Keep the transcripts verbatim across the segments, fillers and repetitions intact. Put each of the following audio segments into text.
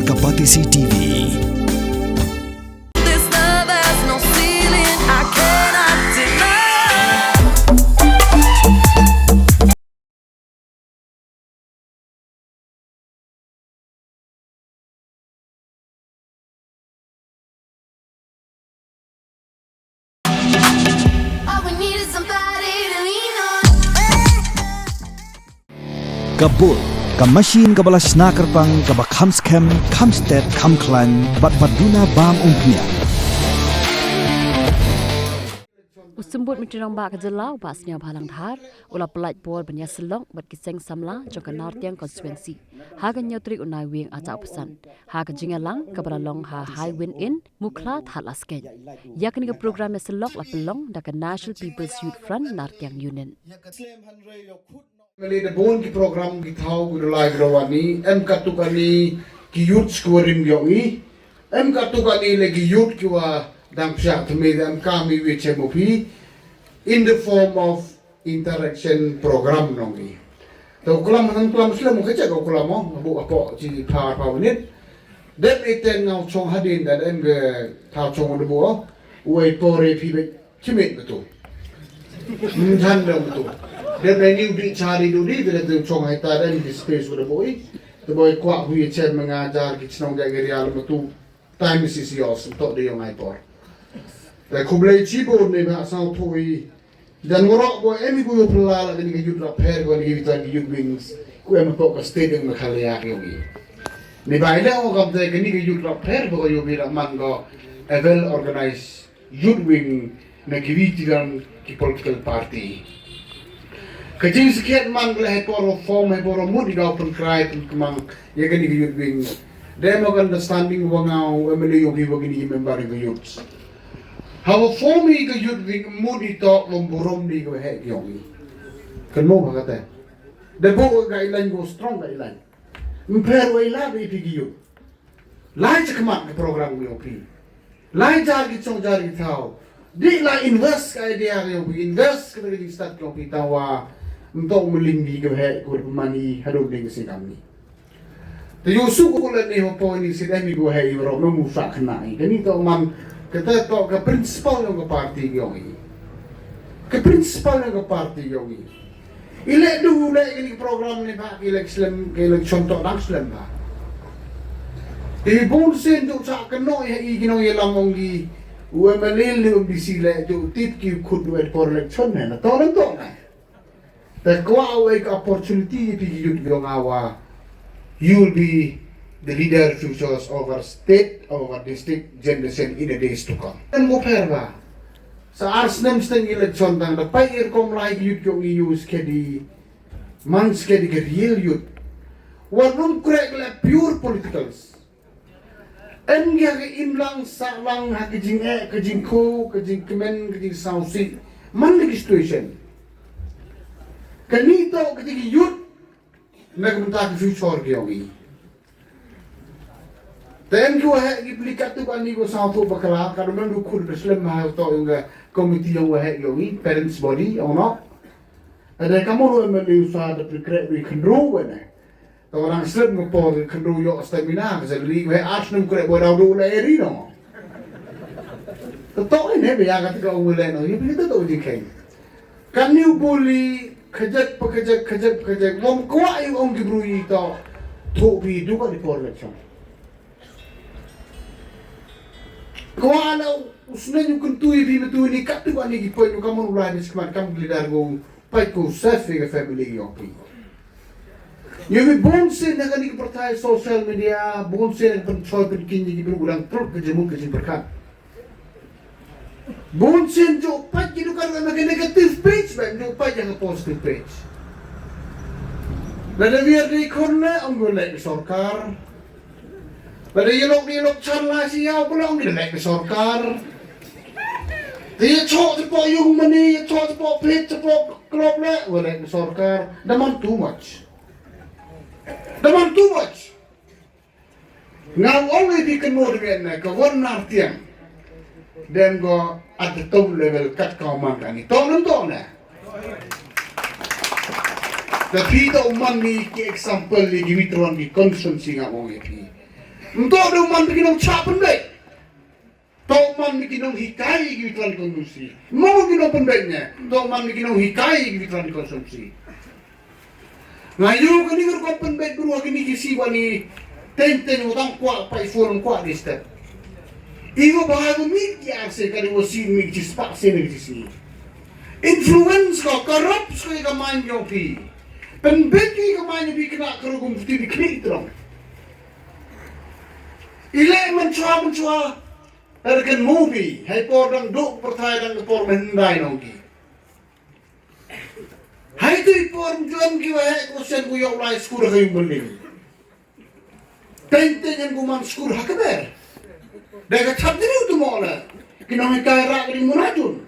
Ka Batesi T V. Ka bul, ka machine kaba la shna kyrpang, kaba kham skhem, kham stet, kham khlaiñ, bad ba duna bam umphniang. U Symbud Myntri Rangbah ka jylla, u Bah Sniawbhalang Dhar, u la pyllait por ban ïasyllok bad ki seng samla jong ka Nartiang constituency ha ka hynñiew tarik u Naiwieng arhajar arphew san, ha ka jingïalang kaba la long ha High Wind Inn, Mukhla, Thadlaskein. Ïa kane ka program ïasyllok la pynlong da ka National People's Youth Front Nartiang Unit. Ngi la da bun ki program ki thaw ki la rai bad wan ni, em katto katne ki youth ki wa rim ïong i, em katto katne le ki youth ki wa dang psiah thymmai, em kam i wi chem u phi in the form of interaction program nong i. To klam han klam slem ka chak klam mo, bu apo chi pha pha minit. Dep i ten ngau chong hadien da em ge thaw chong da bu. U ai por e phi be Chimit betul. Mjan dong betul. Dia bani udik cari dudi, dia tu chong hai tadan di space udah boy. Tu boy kuak hui chem mengajar ki chnong jaga dia lama tu. Time is yours untuk dia yang ai por. Dah kublai chibo ni nak sang thui. Dan ngorok boy emi boy pelala kini ke youth rap hair ko ni kita di youth wings. Ku em pok ke stadium Meghalaya ke yogi. Ni bai dah orang kata kini ke youth rap hair ko yogi rap man ko. A well organized youth wing na ki wi ki ram ki political party. Ka jingsakhiat man ka la hei por form, hei por mut i daw pynkrai pynkmang ïa kane ka youth wing. Dei mo ka understanding wa nga u M L A ïong hi wa kine ki member ka youth. Haba form i ka youth wing mut i tok lom burom di ka heh ïong hi. Kan mo ba kata. Da bo ka guideline, go strong guideline. Mpher wa i lad i phi ki youth. Lai cha khmat ka program ki ong phi. Lai jar ki chong jar ki thaw. Di lai invest ka idea ki ong phi, invest ka ki start ki ong phi tawa. Mtok mling di ka heh ko pemani hadon ding si kami. Te yu su ko la ni ho po ni si demi ko heh i ro mu fa khna i. Kani to man kata to ka principle ïong ka party ki ong i. Ka principle ïong ka party ki ong i. I leh duh u leh kini ki program ni ba ki leh slem, ki leh chon to dang slem ba. I bun sien duh cha kano i, i kino i lam ong i u M L A ni u M D C leh duh tip ki khut duh et por leh chon ne na to leh to ne. Te kwah u ek opportunity i pi ki youth yong awa. You will be the leader futures over state, over district generation in the days to come. Em go pher ba. Sa ar snem steng election tang da pai er kom lai youth yong i use kedi man skedi ke real youth. Wan rum krek le pure politicals. Em ge ha ka imlang sahlang ha ka jingeh, ka jingkho, ka jingkmen, ka jingsawsi. Man le ki situation. Kani to ka jing youth na ka bynta ka future ki yong i. Te em ki waheh ki pli katto katne ko saw tho bakla, ka dum du khur da slem ha to yong ka committee yong waheh yong i, parents body, yong no. Ada ka mo ro M L A u sa da pli krek wi khynru wene. To orang slem ko por khynru yo stamina, ka salary waheh ar snem krek bo daw du la eri no. To to ne be ya ka to ko wele no, yu pli to to jingkheng. Kan yu buli, khajak pa khajak, khajak pa khajak. Mom kwah yu ong ki bru i to. Tho bi du ka di por election. Kwah la usna yu kuntu i bi metu ni kat tu ani ki poi yu kamon ulai ni skman kam gilidar go. Pai ko sef i ka family yo pi. Yu bi bon sin na kani ki pertai social media, bon sin na pen choi pen kin ni ki bru ulang truk ke jemu ke jim perkat. Bun sien ju pait ki dukan ba ka negative page ba ju pait yang positive page. Lada wir di khon le ong go lek sorkar. Lada yelok di yelok chan la si yau ko ong go lek sorkar. Ti cho ti po yung mani, cho ti po pit, ti po klop le go lek sorkar. Daman too much. Daman too much. Nga ong ïa phi kynmaw dei ne ka wan Nartiang. Dem go at the top level kat ka man kani. To lem to ne. Te phi to man ni ki example ni ki mitron ki constituency nga ong ïa phi. Nto do man ki nongchah pynbeit. To man ki nonghikai ki tlan konsumsi. Mo ki nongpynbeit ne. To man ki nonghikai ki tlan konsumsi. Nga ïoh kani ka rukom pynbeit bru ha kini ki sngi ba ni teng teng u dang kwah pai phone kwah di step. Iwa bha ba mih ki arse ka di wa si mih ki spah se ne ki si. Influence ko, corrupt ko ka man yong phi. Pynbeit ki ka man yong phi kena ka rukom phi di klik trong. Ile man chwa man chwa. Er kan movie hai por dang duk perthai dang por mendai nong ki. Hai tu i por juan ki wa hek ko sen ku yok lai skur ha yung building. Teng teng yan ku man skur ha kaber. Dai ka chap diri tu mo la. Ki nong ikai rak di munajun.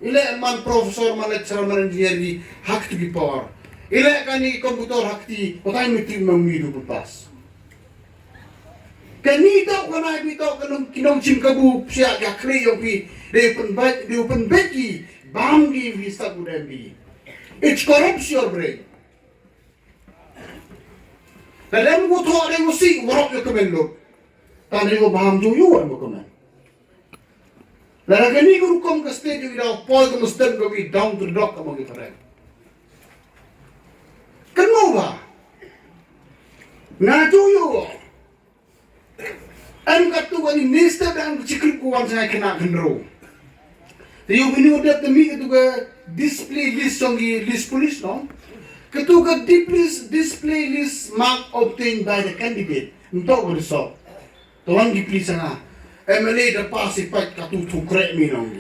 Ile man professor man lecturer man engineer ki hak tu ki por. Ile kani komputer hak ti otai mitri mang mi du pas. Kani tau kana bi tau kanong kinong chim kabu psiak ya kri yong pi. Dei pun bai dei pun beki bam ki wi sab u dem bi. It's corrupts your brain. Lada em ko thoh dei ko si warok ya kemen lo. Tang dei ko baham ju yu em ko kemen. Lada kani ko rukom ka state yu ida poi ko mustem ko bi down to the dog among the friend. Kano ba? Nga ju yu. Em katu kani minister dan ko chikrik ko wan sangai kena kendro. Te yu bini udah temi katu ka display list song ki list police no. Katu ka display, display list mark obtained by the candidate. Ntok ko result. Tuan ki pli sanga. M L A da pass i pait katu tu krek mi nong.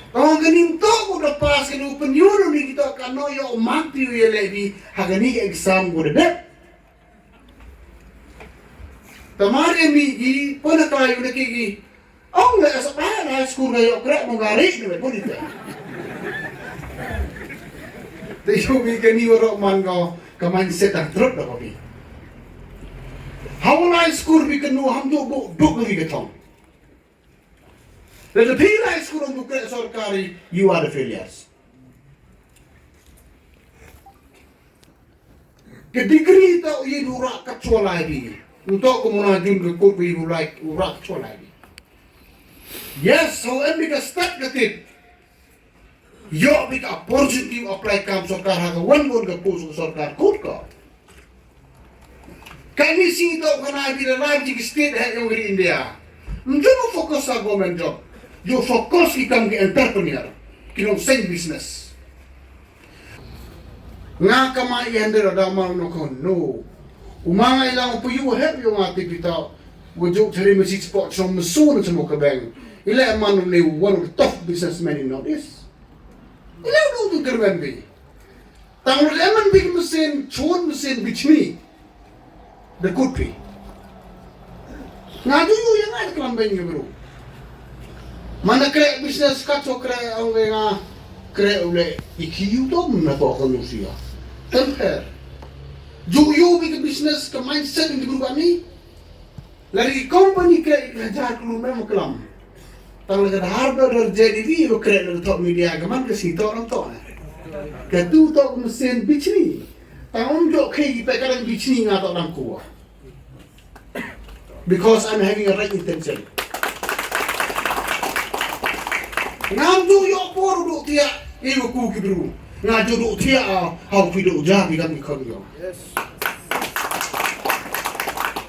Tuan kani ntok ko da pass kani open yu ni kita kano yo mark ti yu ya lebi ha kani exam ko da dep. Tamar ya mi gi pona kayu na ki gi. Ong le asa pa na school ga yo krek mo gari ni me pon ita. Te yo mi kani waro man ko ka mindset ang trut da ko bi. How lai school bi kanu ham do bo do bi ka thong. Le te pi lai school ang do krek sorkari, you are the failures. Ke degree ta u ye du rak ka chwa lai bi. Ntok ko mona jun ke kut bi du lai u rak ka chwa lai bi. Yes, so em bi ka start ka tit. Yo bi ka opportunity u apply kam sorkar ha ka wan gon ka post ka sorkar kut ko. Kani si to kana bi la lai ji state ha yong ri India. Njo mo focus sa government job. Yo focus ki kam ki entrepreneur. Ki long same business. Nga kama i hande da ma no ko no. Uma nga ilang pu yu hep yo nga ti pita. Wo juk chari mesi spot chom mesu na chamo ka bank. Ila man ne one of the top businessmen in Northeast. Ila no tu kerben bi. Tang lemon big mesin, chun mesin bichni. The good pay. Nga ju yu yang ai klam ben yu bro. Mana krek business ka cho krek ang le nga krek ule iki yu to na ko ko nusia. Temper. Ju yu big business ka mindset ni bro ani. Lari company krek hajar klur me mo klam. Tang le ka har do der J D B yu krek le top media ka man ka si to ram to. Ka tu to mesin bichni. Tang um jo khei ki pekaran bichni nga to dang kuwa. Because I'm having a right intention. Ngam ju yo por do tia, i ku ki bru. Nga ju do tia, how ki do ja bi gam ki kon yo.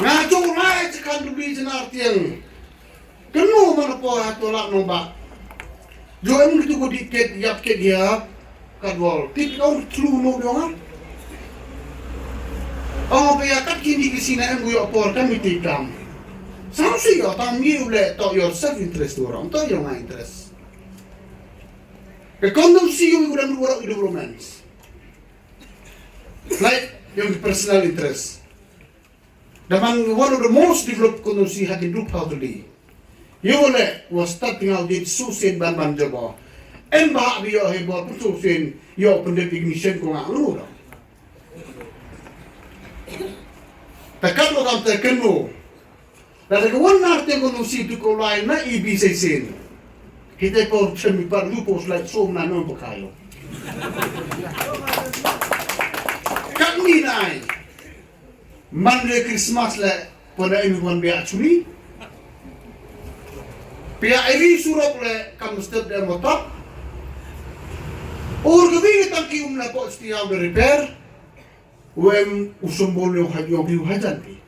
Nga ju lai chikan du bi jenar tiang. Kenu mana po ha tolak nong ba. Jo em gitu ko dikit yap kit ya. Kadwal. Tip ong tlu no dong ha. Ong pe ya kat kini ki sina em guyo por kan miti kam. Sam si yo tam mi ule to your self interest orang to your my interest. Ke kondom si yo gudan orang idu romance. Like your personal interest. Daman one of the most developed constituency ha ki duk hau tuli. Yo le was starting out dit susin ban ban jabo. Em ba bi yo he bo susin yo pendek ignition ko nga ngu do. Takat lo kam te kenu. Da te ko wan nar te constituency du ko lai na ibi sesin. Hite ko chemi par lu pos lai so na no pakayo. Kat ni nai. Man re Christmas le Pynda ïa wan biang chuni. Pia iri surok le kam step de motor. Ur ka wi tang ki um na ko stia de repair. Wem u symbol yo ha yo pi hajan pi.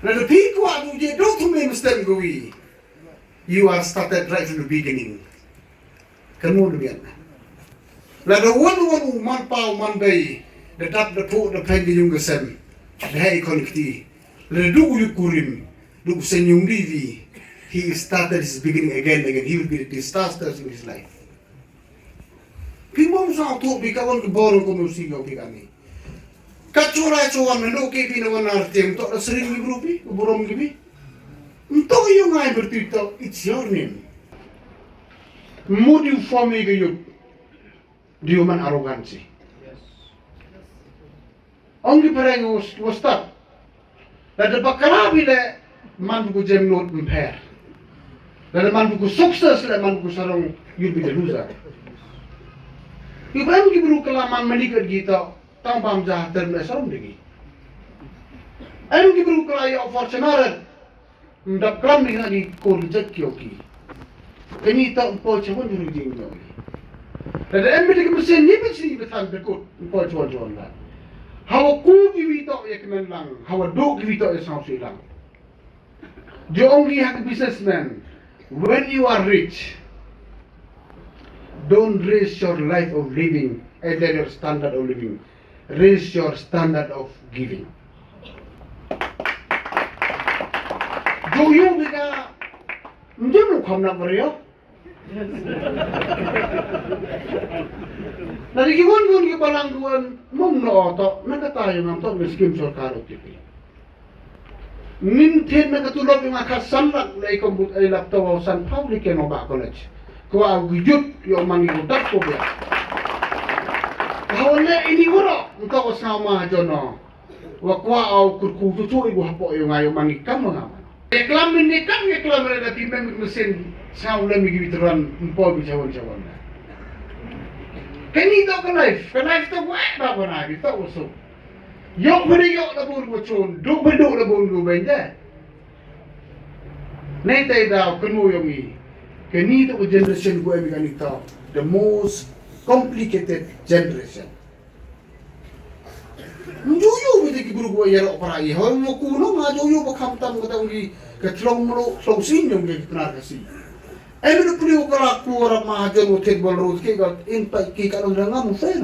Na de pi ko adu je do tu me mstem ko wi. You are started right from the beginning. Kano de bian. La de wan wan u man pa u man bei. De dap de pu de pen de yung de sem. De hai kon kti. La de du u yut kurim. Du u sen yung di vi. He started his beginning again, again. He will be the disaster in his life. Pi mong sa tu pi ka wan ke bor ko musi ko pi kami. Ka chura chuan na no ke pi na wan ar tem to da sering ni bru pi, burom ki pi. Nto yung ai bertu to, it's your name. Mudi for me ke yuk. Do you man arrogancy? Ong ki phareng u stad. Lada bakla bi le man ku jem not mpher. Lada man ku success le man ku sarong, you'll be the loser. Yu ban ki bru kala man mani ka gi ta tang bam ja ter me sarong digi. Em ki bru kala ya Fortuner. Ndap klam ni na ni ko reject kyo ki. Kani ta umpo chawon juru jing nyo ki. Lada em bidi ki mesin ni bidi ni betan bekut umpo chawon chawon la. Hawa ku ki wi to ya kemen lang, hawa do ki wi to ya sang sui lang. Jo ong ki ha ki businessman, when you are rich, don't raise your life of living, either your standard of living. Raise your standard of giving. Do you bika mjem u kham na vario? Na di ki won won ki balang duan mum no to na ka ta yung am to miskim sorkar o tipi. Ngin thin na ka tulop yung aka san lak le ko but ai lap to san pau di ke no ba college. Ko au yut yo mangi ko dak ko bia. Ko le ini woro nto ko sama jono. Wa kwa au kurku tu tu ibu hapo yung ayo mangi kam nga. Eklam ini kam eklam re dati mem mesin sa ule mi gi veteran mpo bi chawan chawan. Kani to ka life, ka life to wa ba ba na bi to so. Yok beri yok la bun ko chun, duk beri duk la bun ko benja. Nei tai dau kenu yong i. Kani to generation ko emi kani to. The most complicated generation. Njuyu bete ki buru ko yero para i. Hoi mo kuno nga juyu ba kham tam kata ngi ka thlong mlo thlong sin yong ki knar ka si. Ai mi duk liu ka la ku rap mahajan u thied bol ruh ki ka in pa ki ka long dang ngam u fen.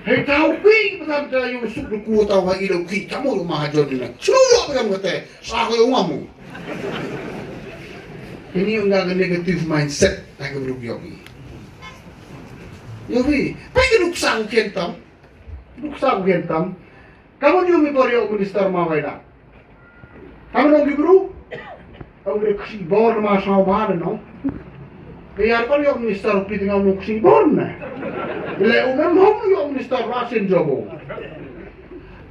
Hei tau ki ka tam ta yu suk duk ku tau ha i dau ki ka mo mahajan ni na. Chulu yo ka tam ka te sa ko yo ngam u. Ini yung nga ka negative mindset ta ka bru yo ki. Yo ki pa ki duk sang ken tam. Duk sang ken tam. Ka mo yu mi por yo minister ma wai na. Kamu nong gibru? Ong re ksi bor ma sa ba no. Kaya ko yo minister pi tinga nong ksi bor na. Le u mem hom yo minister rasin jobo.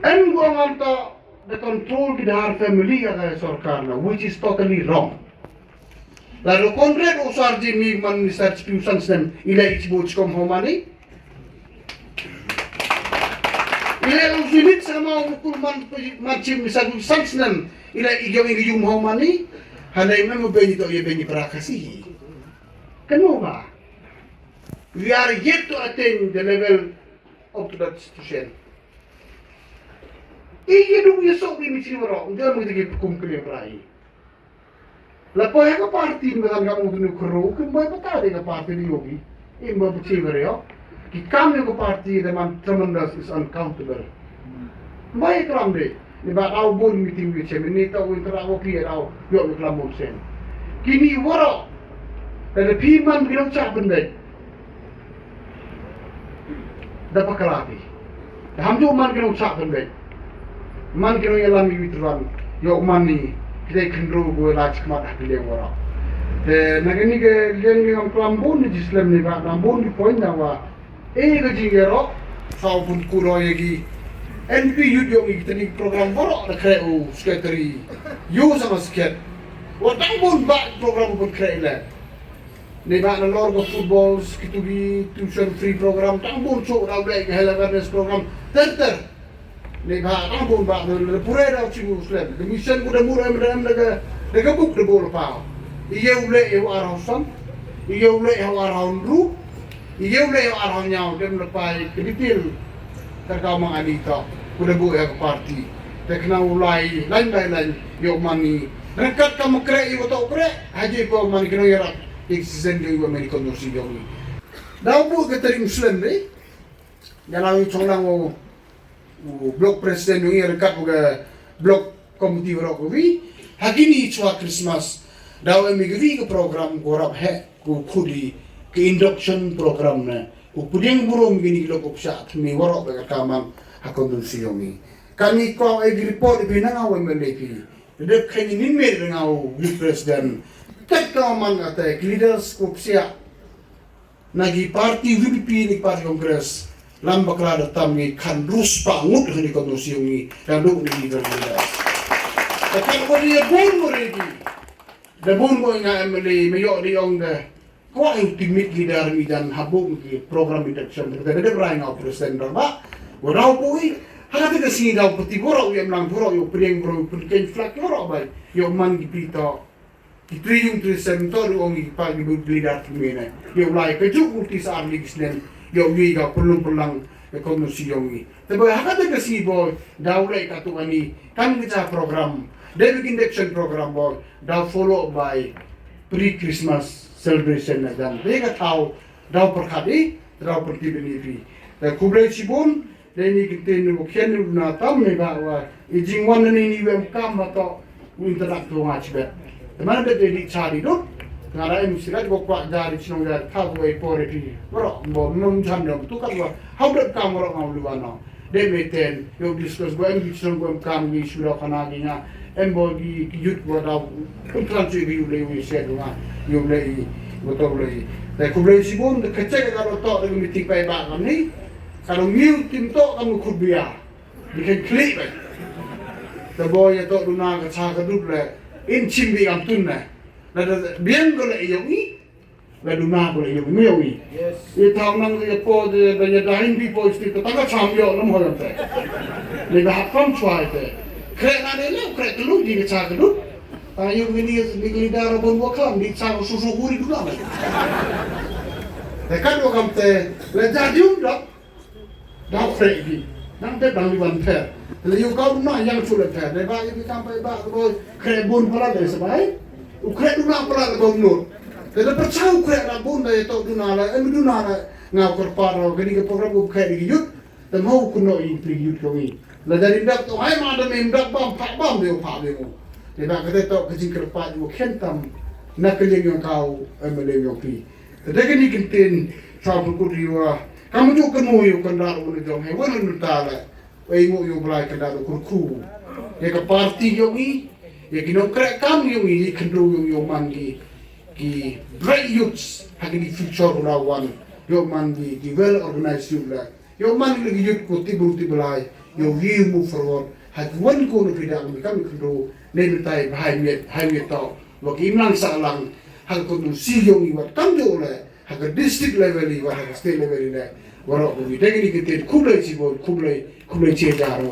En go ngam ta the control ki dahar family ka ka sorkar na, which is totally wrong. La ro Conrad o sarji mi man minister chipiu san snem ila ichibo chikom homani. Ile u sinit sama u mukul man man chim misal u san snem ile i gyong i gyum ho mani. Hana i mem u beni to ye beni prakasi. Kanu ba. We are yet to attain the level of that situation. I ye du ye sok i mi chim ro. Ngan mu digi kum kle prai. La poi ha ka party ni ba ka mu nu kro kin bai pata de ka party ni yogi. Im ba buchi ba reo. Ki kam ni ka party de man tremendous is uncountable. Bai kram de. Ni ba au bun meeting wi che ni ta win tra wo ki au yo ni kram bun sen. Ki ni woro. Da de pi man ki nong cha ben de. Da pakala pi. Da ham ju man ki nong chak kan bek. Man ki nong yalam i witran. Yo man ni kita i khandro go la chik mat ha ki leng wara. Te na kani ke leng ni ngam klam bun ni jislem ni ba ngam bun ki point na wa. E ka jing yero. Sa pun kuro ye ki. N P youth yo ki tani program wara da kre u secretary. Yo sama sket. Wa dang bun ba program pun kre le. Neibhah na lor ka football, kito ki tuition free program, tang bun shuh, daw leh ka health awareness program ter ter. Neibhah tang bun bah, da pure daw shu slem. Ka mission ko da mur em da em da ka, da ka buk da buk la paw. Ïa u leh ïa u ar haw san, ïa u leh ïa u ar haw hynriew, ïa u leh ïa u ar haw hynñiew, dem la paw ka detail. Ka ka mang ani to, ko da buk ïa ka party. Te khnang u lai, lain bai lain, ïoh mani. Ryngkat ka ma kreh ïa u to kreh, ha jingpyni mani khnang ïarap ïa ka citizen jong i bad mani ka constituency jong i. Daw buk ka tarik Muslim ni. Ïa la u chong lang u, u block president jong i ryngkat u ka block committee waroh kawi. Ha kini chwa Christmas. Daw em i kawi ka program ko rap heh ko khudi ka induction program ne. Ko pdiang burom kini ki lok ko psa thmi waroh ba ka kamang ha constituency jong i. Kani ko ai ki report i phi na nga wa M L A phi. Dep kani ni me nga u youth president. Kat ka man ka te ki leaders ko psa. Na ki party V P P ni party Congress. Lam bakla da tam ngi khan rus pa ngut hani ko no siung ngi. Da duk ni leader leaders. Da kan ko ni bun mo re ki. Da bun mo nga M L A me yo di ong da. Ko ai ultimate leader mi dan habung ki program induction. Da da rai nga president da ba. Wa rau pui. Hana te ka singi dau peti borok yam lang borok yo prieng borok prieng flag borok bai. Yo man ki pito. Ki tri yung tri sem to ru ong ki pa ki bu leader ki mena. Yo lai ka juk ulti sa arli ki snen. Yo wi ka pulung pulang ka kono si yong ni. Te boy haka te ka si boy. Dau lai ka tu ani. Kan ka cha program. David induction program boy. Dau follow by pre-Christmas celebration na jam. Dei ka thau. Dau perkhat i. Dau perti bini pi. Te kublai chibun. Dei ni ki tin ni bukhian ni na tam ni ba wa i jingwan ni ni wem kam ma to u interact tu nga chibet. Te mana bet dei di cha di dut. Nga ra em sirat go kwak jari chnong jari tha go ei por ei pi. Bro, bo num chan dom tu kat wa. Hau bet kam bro ngau luwa no. Dei me ten yo discuss go em ki chnong go em kam gi shu dau khana gi nga. Em bo gi ki yut go dau. Kun tran chu gi yu le yu se go nga. Yu le i go to le i. Te kublai sibun de kachek ka ro to de meeting pai ba kam ni. Ka dong ngiu tim to ka mu khut bia. Bi khen klik bai. Te bo ya to duna ka cha ka dup le. In chim bi kam tun le. La da biang ko le yong i. La duna ko le yong i, yong i. Yes. I thau nang ya po de da ya da hin bi po isti ta ka cham yo lam ho te. Le da hap kam chwa te. Kre na de le kre ka lu di ka cha ka dup. Ta yong i ni ni leader bon wa kam di cha ko su su huri duna le. Te kan wa kam te le ja dium dok. Dau khreh ki. Nang te dang li wan pher. Te le yu kau na yang chu le pher. Dei ba yu ki kam pai ba ko khreh bun pala le sabai. U khreh duna pala le bom nut. Te le pachau khreh la bun dei to duna le em duna le ngau kor pa ro gani ke program u khreh di yut. Te mau kuno i pri yut ko ngi. La dari dak to hai ma da mem dak bam pa bam de pa de. Dei ba ka te to ka jing kor pa ju khen tam. Na ka leng yang kau em le yang pi. Te dei kani kin tin sa pukut riwa. Kam ju kan mu yu kan dar u ni jong he wan nu ta la. Wei mu yu blai kan dar u kur khu. Ye ka party yong i. Ye ki nong krek kam yong i. Ye kan du yong yong man ki. Ki bright youths. Ha ki future u la wan. Yong man ki. Ki well organized youth la. Yo man le yut ko tibul tiblai. Yo wi mu forward. Ha ki wan ko no pida mi kam kendo. Ne mi tai bahai miet, hai miet to. Wa ki imlang sa lang. Ha ko tu si yo mi wat kam jo le. Ha ka district level i wat ha ka state level i le. Wa ro ko mi degi ni kete kublai si bon kublai kublai che ja ro.